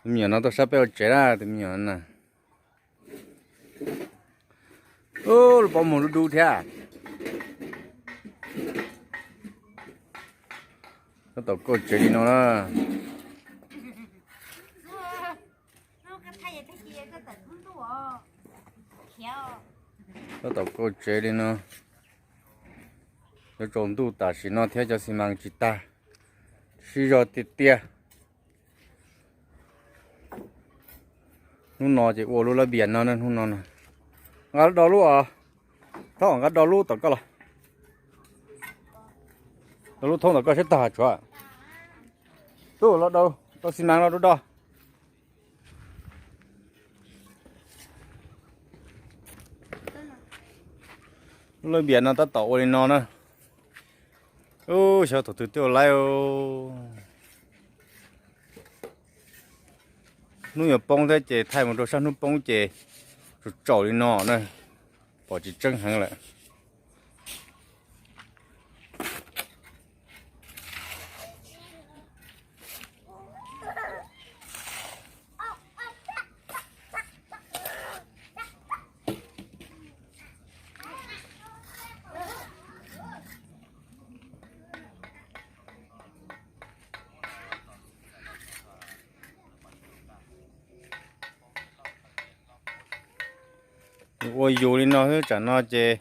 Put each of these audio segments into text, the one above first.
Tus me nyuam no tuaj saib peb ua tsev na, tus me nyuam na. Ub, lub pob muag dub dub thiab. Tab tom kauj tsev li no na. Tab tom kauj tsev li no. Yuav tsaus ntuj tam sim no thiab cov xi mas tsis tag, sib zog tiag tiag. Hnub no ces ua lub lab npias no, hnub no na. Nqa do lub os, Thoob, nqa do lub tom koj los. Do lub thoob tom koj sab tag tshuav. Tub, los do, do xi mas los do do. Lub lab npias no tab tom ua li no na. Ub, xyov thaum twg thiaj ua laib. Hnub yuav poob thiab ces thaij mus rau sab hnub poob ces tsaus tsaus li no na, pom tsis tseeb heev lawm. Ua yus li no xwb, tsam no ces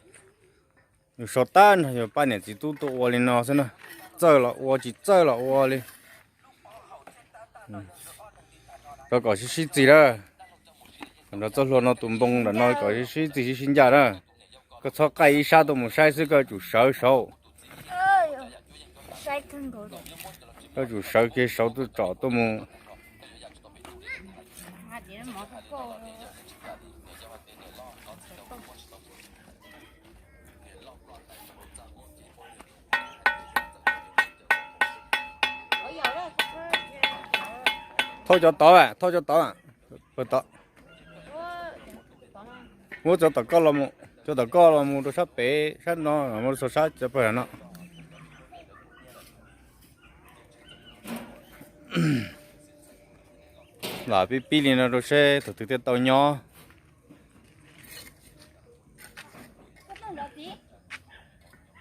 yus sau tab nrog yus pab niam txiv tub tuaj ua li no xwb na. Txawj los ua, tsis txawj los ua li. Rau kom sib sib txig na. Nrog txoj hlua no tus npoo ntawm no kom sib sib txig sib sib ncaj na. Koj txhob qaij ib sab tuaj mus saib xwb, koj yuav tsum sawv saud. Koj yuav tsum sawv kiag saud tuaj tsom tuaj mus. Thauj cov tod, thauj cov tod, pawg tod. Muab cov tom koj los, cov tom koj los mus rau sab pem sab no, mus rau sab cov pawg no. Lam pib pib li no rau seb thaum twg thiaj tau nyob.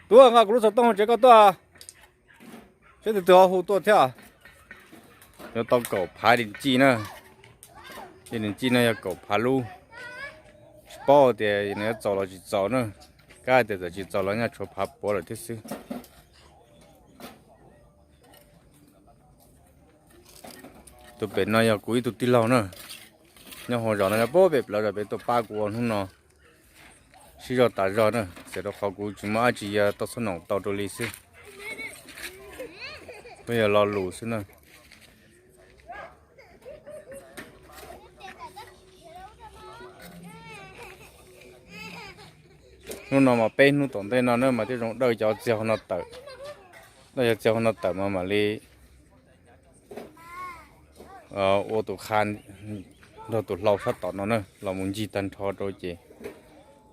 Tuaj nqa kuv lub xov tooj hauv tsev koj tuaj, seb tus twg ho hu tuaj thiab. Yuav tau kaum phav di ci na. Di ci no yog kaum phav lub. Tsis paub tias nws yuav txaus los tsis txaus na. Kab tias txawm tsis txaus los nyaj tshuav phav puav lawm thiab xwb. Tus pem no yog kuv ib tug tij laug na, nyob hauv zos no, nyob puag pem plawv zos pem tuaj pab kuv ua hnub no. Sib zog tas zog na, txawm rau qhov kuv tsis muaj dab tsi, yog tau xub noom tau rau li xwb. Kuj yog lo lus xwb na. Hnub no mas peb hnub tom ntej no na mas thiaj zoo dawj cov txiag hauv no tawm. Dawj cov txiag hauv no tawm mas mam li ua tus qha nrog tus hlau sab tom no na los mus ncig tag nrho rau ces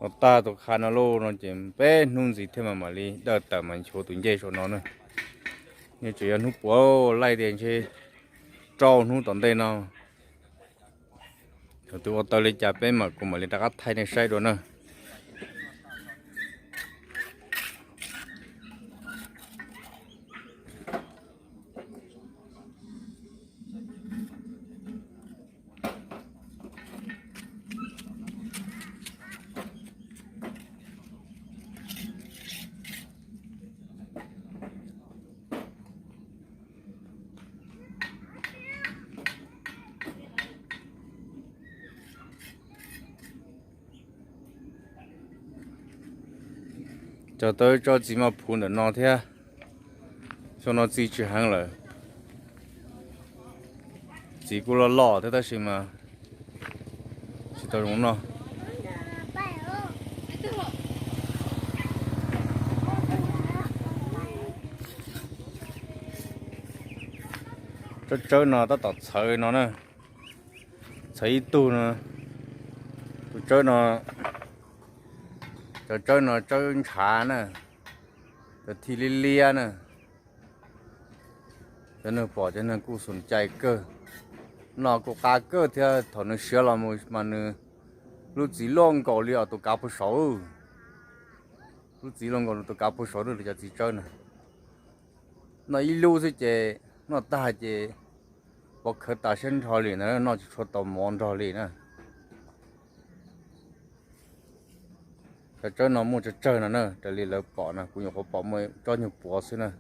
ua tag tus qha no lauj no ces peb hnub ntxiv thiaj mam mam li dawj tawm mas nchuav tus ncej saum no na. Nws tseem yog hnub puav laij tias ntshe rau hnub tom ntej no. Thaum twg ua tau li cas peb mam, kuv mam li rov qab thaij nej saib dua na. Cog tau tsob txiv maj phuv ntawm no thiab. Xyoo no txi tsis heev lawm, txiv kuj loj loj thiab tab sis mas tsis tau zoo noj. Tsob tsawb no tab tom txhawv no na, txhawv ib tug no. Tus tsawb no, cov tsawb no tsawb ntshav na, cov thij liab liab na. Cov neeg pom cov neeg kuj xum cai kawg, noj kuj qab kawg thiab. Thaum nws siav los mus mas nws lub txiv luaj nkaus li tus kav puag saud. Lub txiv luaj nkaus tus kav puag saud, cov txiv tsawb na. Noj ib lub xwb ces noj tag ces pov khawv tas siab nrho li na, noj tsis tshua tau mov nrog li na. Cov tsawb no muaj tsawg tsawg no na, raws li lawv pom no kuv nyuam qhuav pom muaj tsob nyuag puav xwb na.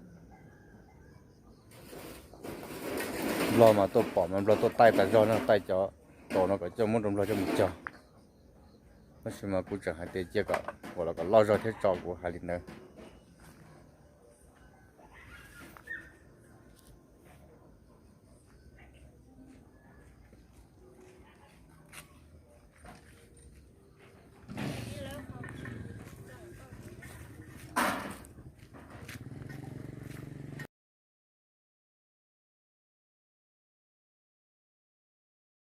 Nplog mas tuaj pom mas Nplog tuaj taij tas zog no, taij cov kaus no kom coj muab rau Nplog coj mus cog. Tab sis mas kuv tseem hais tias cia kom ua los kom loj zog thiab tso, kuv hais li ntawd.